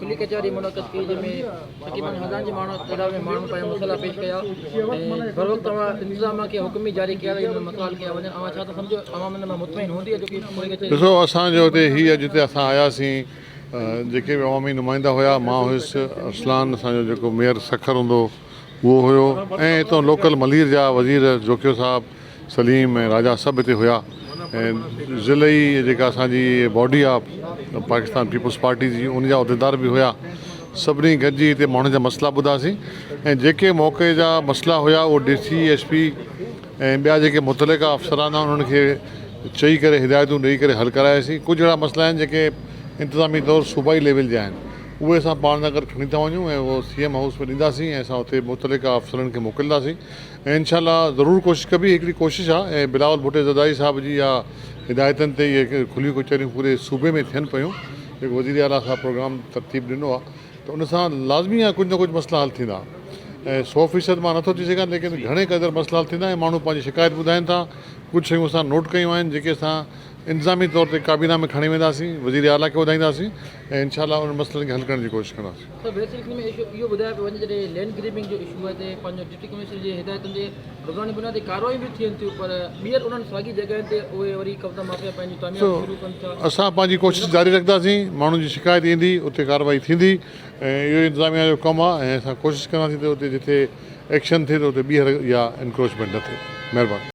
کلي ڪچهري منعقد ڪئي جنهن ۾ تقريبن هزارن جي ماڻهن تعداد ۾ ماڻهن پنهنجا مسئلا پيش ڪيا ۽ بروقت اوهان انتظاميا کي حڪم به جاري ڪيا ته اهي مسئلا حل ڪيا وڃن اوهان ڇا ٿا سمجهو عوام ان مان مطمئن هوندي اڄوڪي کلي ڪچهري ڏسو اسان جو هتي هي اڄ هتي اسان آياسين جيڪي به عوامي نمائندا هيا مان هيس ارسلان اسان جو جيڪو ميئر سکر هوندو اهو هيو ۽ هتان لوڪل ملير جا وزير جوکيو صاحب سليم ۽ راجا سڀ هتي هيا ۽ ضلعي جيڪا اسان جي باڊي آ پاڪستان پيپلز پارٽي جي ان جا عهديدار به هيا سڀني گڏجي هتي ماڻهن جا مسئلا ٻڌاسين ۽ جيڪي موقعي جا مسئلا هيا اهو ڊي سي ايس پي ۽ ٻيا جيڪي متعلقه افسران آهن انهن کي چئي ڪري هدايتون ڏئي ڪري حل ڪراياسين ڪجهه اهڙا مسئلا آهن جيڪي انتظامي طور صوبائي ليول جا آهن اهي اسان پاڻ سان گڏ کڻي ٿا وڃون ۽ اهو سي ايم هائوس ۾ ڏينداسين ۽ اسان اتي متعلقه افسرن کي موڪلينداسين ۽ انشاء الله ضرور ڪوشش ڪبي هڪڙي ڪوشش آهي ۽ بلاول ڀٽي زرداري صاحب جي اها هدايتن تي اهي کليون ڪچهريون پوري صوبي ۾ ٿين پيون جيڪو وزير اعليٰ صاحب پروگرام ترتيب ڏنو آهي ته ان سان لازمي آهي ڪجهه نه ڪجهه مسئلا حل ٿيندا ۽ 100% مان نٿو چئي سگهان ليڪن گهڻي قدر مسئلا حل ٿيندا ۽ ماڻهو پنهنجي شڪايت ٻڌائين ٿا ڪجهه شيون اسان نوٽ ڪيون آهن جيڪي اسان انتظامي طور تي ڪابينا ۾ کڻي وينداسين، وزير اعليٰ کي ٻڌائينداسين ۽ انشاء الله انهن مسئلن کي حل ڪرڻ جي ڪوشش ڪنداسين. سر بيسڪ ۾ اشو اهو ٻڌايو پيو وڃي جڏهن لينڊ گريبنگ جو اشو آهي ته پنهنجو ڊپٽي ڪمشنر جي هدايتن تي روزاني بنياد تي ڪارروايون به ٿين ٿيون پر ٻيهر انهن ساڳي جڳهين تي اهي وري قبضا مافيا پنهنجون تعميرات شروع ڪن ٿا. اسان پنهنجي ڪوشش جاري رکنداسين، ماڻهن جي شڪايت ايندي اتي ڪارروائي ٿيندي ۽ اهو ئي انتظاميا جو ڪم آهي ۽ اسان ڪوشش ڪنداسين ته اتي جتي ايڪشن ٿئي ته اتي ٻيهر اها انڪروچمينٽ نه ٿئي. مهرباني.